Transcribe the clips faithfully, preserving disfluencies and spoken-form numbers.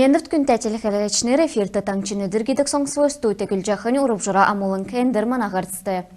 Эндр, күндтә телехәләчнр, эфирт «Таңһчин өдр» гидг соңсвр. Студьд көдлҗәхнь Урубҗура Амулң. Эндр мана һарцд.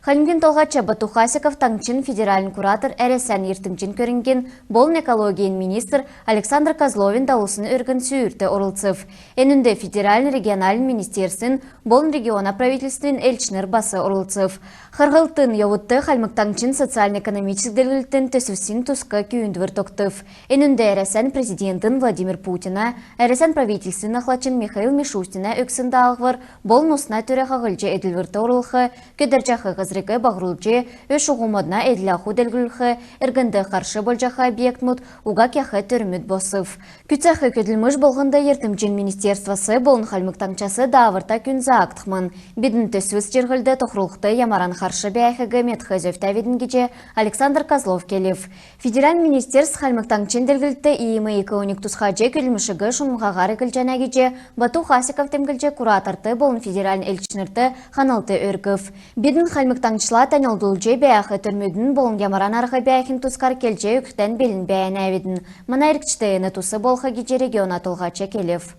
Хальмгин Толһач Бату Хасиков таңһчин федеральн куратор, Әрәсән йиртмҗин көрңгин болн экологин министр Александр Козловин давулсн өргн сүүрт орлцв. Энүнд федеральн, региональн министерствин болн региона правительствин элчнр бас орлцв. Харһлтын йовудт Хальмг Таңһчин социальн-экономическ делгрлтин төсвсин туск күүндвр тогтв. Энүнд Әрәсән президентин Владимир Путина, Әрәсән правительствин ахлачин Михаил Мишустина өгсн даалһвр болн усна төр хаһлҗ эдлврт орулх, көдәрҗәх һазриг баһрулҗ, ө-шуһу модна эдл-аху делгрүлх, эргнд харш болҗах объектмуд уга кех төрмүд босв. Күцәх көдлмш болһнд йиртмҗин министерствас болн Хальмг Таңһчас дааврта күн заагдхмн. Бидн төсвс җирһлд тохрулхд ямаран харш бәәхиг медх зөвтәвидн гиҗ Александр Козлов келв. Федеральн министерств Хальмг Таңһчин делгрлтд иим ик оньг тусхаҗ, көдлмшиг шунмһаһар эклҗәнә гиҗ Бату Хасиков темдглҗ, кураторт болн федеральн элчнрт ханлт өргв. Бидн Хальмг Таңһчла таньлдулҗ, бәәх төрмүдин болн ямаран арһ бәәхин тускар келҗ өгхдән белн бәәнәвидн. Мана иргчд эн тус болх гиҗ региона толһач келв.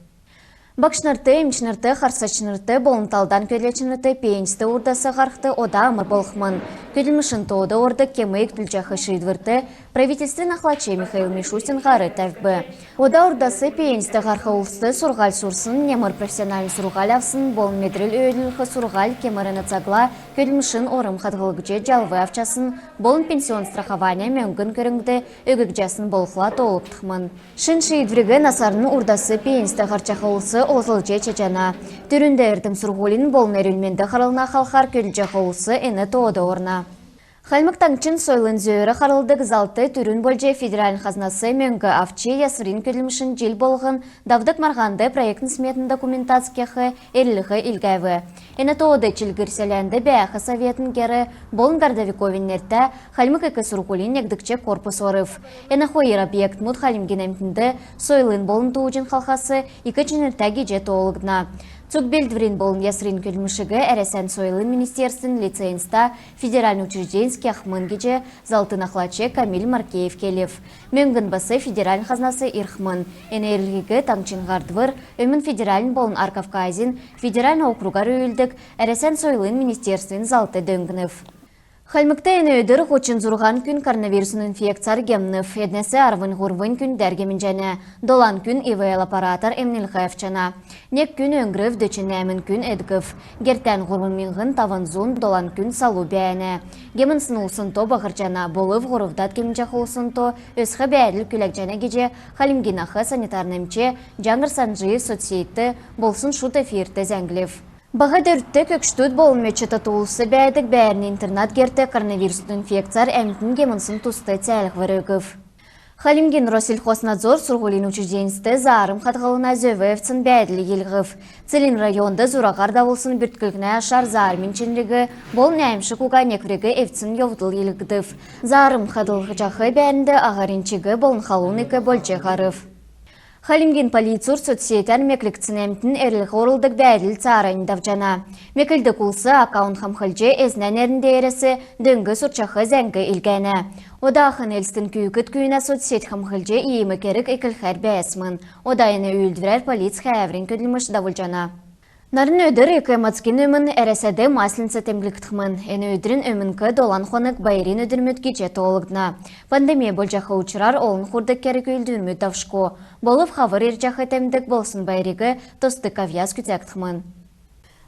Багшнрт, эмчнрт, харсачнрт болн талдан көдләчнрт пенсьд урдас һархд ода амр болхмн. Көдлмшин тоод ордг кем икдүлҗәх шиидврт правительствин ахлач Михаил Мишустин һар тәвв. Ода урдас пенсьд һарх улст сурһуль сурсн, немр профессиональн сурһуль авсн болн медрл өөдлүлх сурһуль, кемр эн цагла көдлмшин орм хадһлҗ җалв авчасн болн пенсионн страхования мөңгн көрңгд өггҗәсн болхла тоолгдхмн. Шин шиидвриг насарн урдас пенсьд һарчах улс олзлҗ чадҗана. Түрүнд эрдм-сурһулин болн эрүл-менд харлһна халхар көдлҗәх улс эн тоод орна. Хальмг Таңһчин сойлын зөөр харлдг залт түрүн болҗ федеральн хазнас мөңг авч, ясврин көдлмшин җил болһн давдг марһанд проектн-сметн документац кех эрлһ илгәв. Эн тоод Чилгр селәнд бәәх советин гер болн Городовиковин нертә Хальмг ик сурһулин негдгч корпус орв. Эн хойр объектмуд хальмгин әмтнд сойлын болн тууҗин халхас ик чинртә гиҗ тоолгдна. Цуг белдврин болн ясврин көдлмшиг Әрәсән сойлын министерствин лицензтә федеральн учрежденьс кехмн гиҗ залтын ахлач Камиль Маркеев келв. Мөңгн бас федеральн хазнас ирхмн. Эн эрлһиг таңһчин һардвр, Өмн федеральн болн Ар Кавказин федеральн округар үүлддг Әрәсән сойлын министерствин залт дөңнв. Хальмгт эн өдр һучн зурһан күн коронавирусн инфекцәр гемнв. Эднәс арвн һурвнь күндәр гемнҗәнә. Долан күн ИВЛ аппаратар эмнлһ авчана. Нег күн өңгрв, дөчн нәәмн күн эдгв. Гертән һурвн миңһн тавн зун долан күн салу бәәнә. Гемнсн улсин то баһрҗана, болв һурвдад гемнҗәх улсин то өсх бәәдл күләгдҗәнә гиҗ Хальмгин ах санитарн эмч Җаңһр Санҗиев соцсетьд болсн шуд эфирт зәңглв. Баһ Дөрвдт көгшдүд болн мөч тату улс бәәдг бәәрн интернат герт коронавирусн инфекцәр әмтн гемнсн туст цәәлһвр өгв. Хальмгин Россельхознадзор сурһулин учрежденьст заарм хадһлһна зөв эвдсн бәәдл йилһв. Целинн районд зураһар давулсн бүртклһнә ашар заармин чинриг болн әәмшг уга неквриг эвдсн йовдл йилһгдв. Заарм хадһлҗах бәәрнд аһарин чиг болн халун ик болҗ һарв. Хальмгин полицүр соцсетәр меклгдсн әмтн эрлһ орулдг бәәдл цааранднь давҗана. Меклдг улс аккаунт хамхлҗ, эзнә нерн деерәс дөң сурчах зәңг илгәнә. Одахн Элстин күүкд күүнә соцсеть хамхлҗ иим керг эклхәр бәәсмн. Ода эн үүлдврәр полиц хәәврин көдлмш давулҗана. Нарн өдр Ик мацгин өмн Әрәсәд Масленица темдглгдхмн. Эн өдрин өмнк долан хонг байрин өдрмүд гиҗ тоолгдна. Пандеми болҗах учрар олн хурдг керг-үүлдврмүд давшго. Болв хавр ирҗәх темдг болсн байриг тосдг авъяс күцәгдхмн.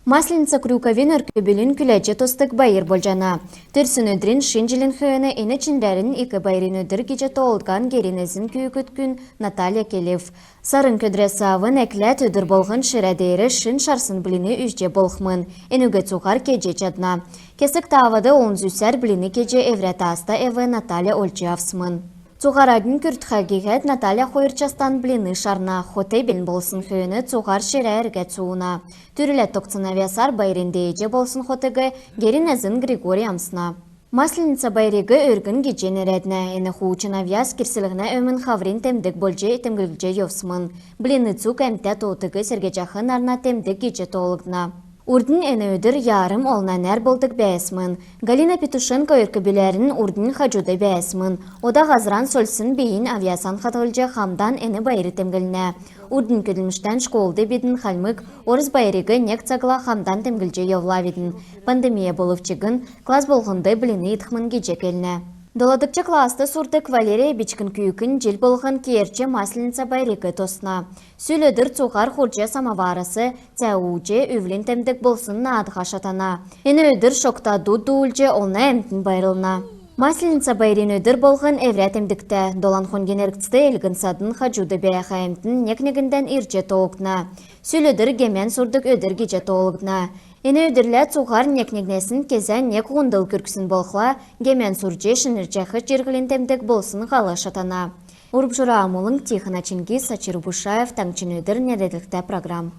Масленица Крюковин өрк-бүлин күләҗ тосдг байр болҗана. Төрсн өдрин, Шин җилин хөөн эн чинрәрн ик байрин өдр гиҗ тоолгдһан герин эзн күүкд күн Наталья келв. Сарң өдрәс авн экләд өдр болһн ширә деер шин шарсн блины үзҗ болхмн. Энүг цуһар кеҗ чадна. Кесг таавад олн зүсәр блины кеҗ эврә тааста эв Наталья олҗ авсмн. Цуһараднь күртхә гиһәд Наталья хойр частан блины шарна. Хот белн болсн хөөн цуһар ширә эргәд сууна. Түрүләд тогтсн авъясар байрин дееҗ болсн хотыг герин эзн Григорий амсна. Масленица байриг өргн гиҗ нерәднә. Эн хуучн авъяс кирслһнә өмн хаврин темдг болҗ темдглгдҗ йовсмн. Блины цуг әмтә тоотыг сергәҗәх нарна темдг гиҗ тоолгдна. Урднь эн өдр ярм олна нәр болдг бәәсмн. Галина Петушенко өрк-бүләрн урднь хаҗуд бәәсмн. Ода һазран сольсн бийиннь авъясан хадһлҗ хамдан эн байр темдглнә. Урднь көдлмштән школд бидн хальмг, орс байриг нег цагла хамдан темдглҗ йовлавидн. Пандемия болв чигн класс болһнд блины идхмн гиҗ келнә. Доладгч класст сурдг Валерия бичкн күүкн җил болһн кеерч Масленица байриг тосна. Сүл өдр цуһар хурҗ самоварас цә ууҗ, үвлин темдг болсн наадһа шатана. Эн өдр шогта дуд дуулҗ, олна әмтн байрлна. Масленица байрин өдр болһн эврә темдгтә. Долан хонгин эргцд элгн-садн хаҗуд бәәх әмтн нег-негндән ирҗ тоогдна. Сүл өдр гемән сурдг өдр гиҗ тоолгдна. Эн өдрлә цуһар нег-негнәсн кезә нег һундл күргсн болхла, гемән сурҗ шинрҗәх җирһлин темдг болсн һал шатана. Урубҗура Амулң, Тихона Чингис, Сачир Бушаев, «Таңһчин өдр» нерәдлһтә программ.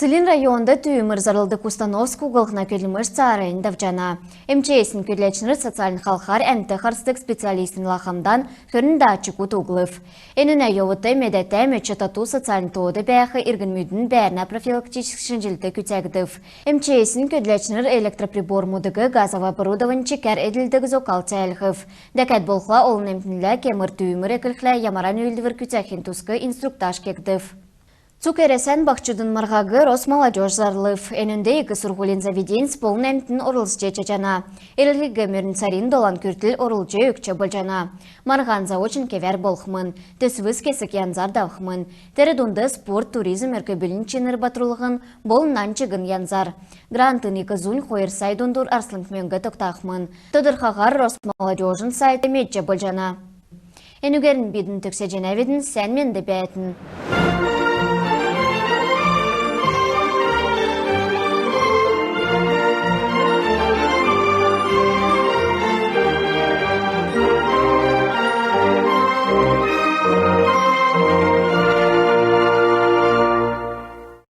Целинн районд түүмр зарлдг установкс углһна көдлмш цааранднь давҗана. МЧС-ин көдләчнр социальн халхар әмт харсдг специалистнрлә хамдан хөрн датчик утдулв. Энүнә йовудт медәтә мөч тату социальн тоод бәәх иргнмүдин бәәрнә профилактическ шинҗллт күцәгдв. МЧС-ин көдләчнр электроприбормудыг, газов оборудовань чикәр эдлдг зокал цәәлһв. Дәкәд болхла олн әмтнлә кемр түүмр эклхлә ямаран үүлдвр күцәхин туск инструктаж кегдв. Цуг Әрәсән баһчудын марһаг Росмолодёжь зарлв. Энүнд ик сурһулин заведеньс болн әмтн орлцҗ чадҗана. Эрлһиг мөрн сарин долан күртл орулҗ өгч болҗана. Марһан заочн кевәр болхмн. Төсвс кесг янзар давхмн. Тер дунд спорт, туризм, өрк-бүлин чинр батрулһн болн нань чигн янзар. Грантын ик зунь хойр сай дундур арслң мөңг тогтахмн. Тодрхаһар Росмолодёжин сайтд медҗ болҗана. Энүгәрн бидн төгсәҗәнәвидн. Сән менд бәәтн.